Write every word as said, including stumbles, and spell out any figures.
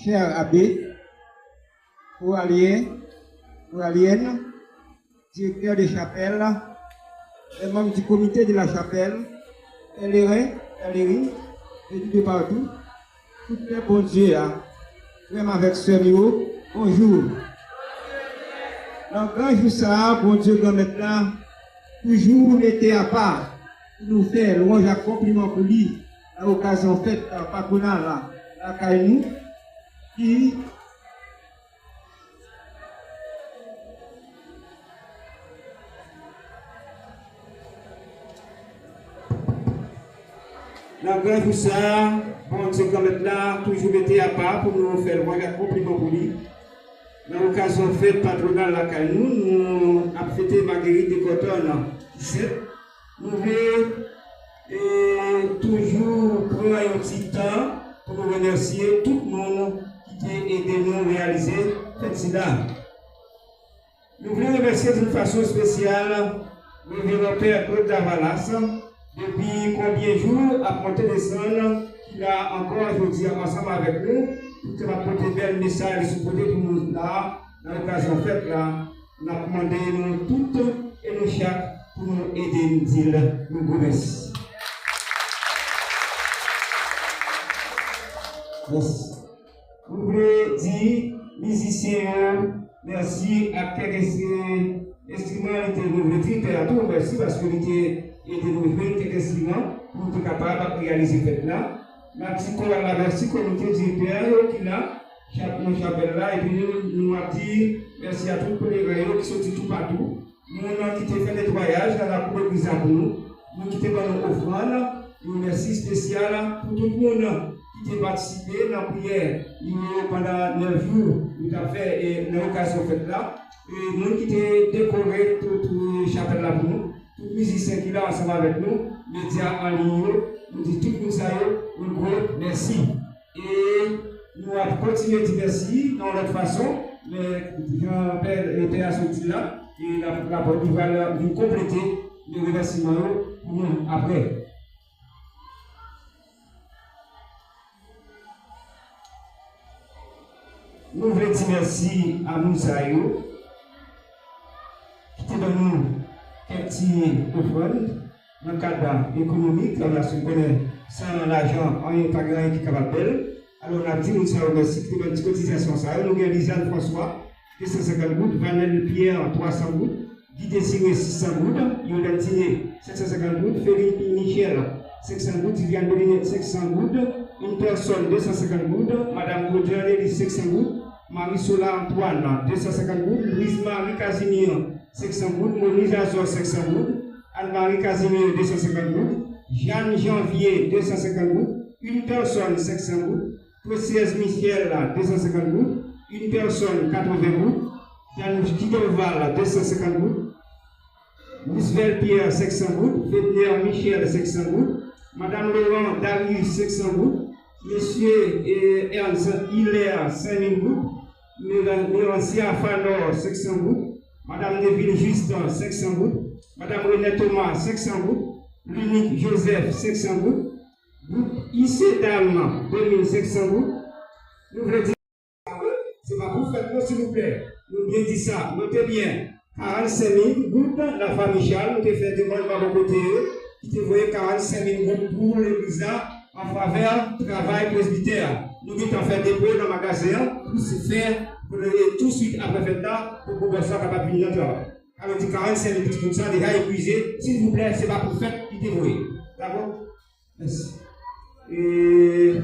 Chers abbés, choraliens, choraliennes, directeurs de chapelle, les membres du comité de la chapelle, pèlerins, pèlerines, venus de partout, tout pèp Bondye a, frè m avèk sè m yo, bonjou. Nan gran jou sa a, Bondye Granmèt la toujou mete apa pou nou fè lwanj ak konpliman pou li nan okazyon fèt patwonal la lakay nou, ki Nan gran jou sa a, Bondye Granmèt la toujou mete apa pou nou fè lwanj ak konpliman pou li. Nan okazyon fèt patwonal lakay nou, nou ap fete Marguerite de Coton disèt. Nou vle, e, toujou pran yon ti tan pou nou remèsye tout moun ki te ede nou reyalize fèt sila. Nou vle remèsye d'une façon spéciale Reveran Pè Claude Lavalas, depi konbyen jou ap monte desann, ki la ankò jodi a ansanm avèk nou, pou te ap pote bèl mesaj li sou pote pou nou la, nan okazyon fèt la, n ap mande nou tout e nou chak pou nou ede n di l yon gwo mèsi. Mèsi. Nou vle di mizisyen yo mèsi ak kèk enstri-, enstriman li te, nou vle di pè a tou mèsi paske li te ede nou jwenn kèk enstriman pou nou te kapab ap reyalize fèt la. N ap di koral la mèsi, komite direktè yo ki la, chap-, nan chapèl la, epi nou, nou ap di mèsi a tout pèleren yo ki soti toupatou. Moun ki te fè netwayaj nan lakou legliz la pou nou, moun ki te ban nou ofrann, yon mèsi espesyal pou tout moun ki te patisipe nan priyè yo pandan nèf jou nou t ap fè, e, nan okazyon fèt la. E moun ki te dekore tout, e, chapèl la pou nou, tout mizisyen ki la ansanm avèk nou, medya an liy yo, nou di tout moun sa yo yon gwo mèsi. E nou ap kontinye di mèsi nan yon lòt fason, men jan pè, pè a sot di la, e l ap, l ap, li pral vin konplete de remèsiman yo pou nou apre. Nou vle di mèsi a moun sa yo ki te ban nou kèk ti ofrann. Nan kad ekonomik, paske nou konnen san lajan, anyen, pa gen anyen ki kapab bèl. Alò, n ap di moun sa yo mèsi ki te ban ti kotizasyon sa yo. Nou gen Lizanne François, de san senkant goud, Vanel Pierre, twa san goud, Guy Désiré, sis san goud, Yolande Diné, sèt san senkant goud, Félix Michel, senk san goud, Viviane Belinet, senk san goud, une personne, de san senkant goud, Madame Claude Jean Lélis, senk san goud, Marie Sola Antoine, de san senkant goud, Louise Marie Casimir, senk san goud, Moniz Azor, senk san goud, Anne Marie Casimir, de san senkant goud, Jeanne Janvier, de san senkant goud, une personne, senk san goud, Précieuse Michel, de san senkant goud, une personne, katreven goud, Jeanne Kidorval, de san senkant goud, Roosevelt Pierre, senk san goud, Fedner Michel, senk san goud, Madame Laurent Darius, senk san goud, Monsieur, eh, Ernst Hilaire, senk mil goud, Méran-, Mérancia Fanor, senk san goud, Madame Neville Justin, senk san goud, Madame Renée Thomas, senk san goud, Lunique Joseph, senk san goud, gwoup I C Dam, de mil senk san goud. Nou vle di, se pa pou fèt non, silvouplè. Nou byen di sa, note byen. Karannsenk mil goud, Lafanmi Chal, nou te fè demann bò kote yo, ki te voye karannsenk mil goud pou legliz la, an favè travay presbitè a. Nou gentan fè depo nan magazen an, pou se fè, pou le, touswit apre fèt la, pou, pou bòs la kapab vin nan travay. Sa vle di karannsenk mil pitit moun sa deja epuize, silvouplè, se pa pou fèt li te voye. Dakò? Mèsi. E,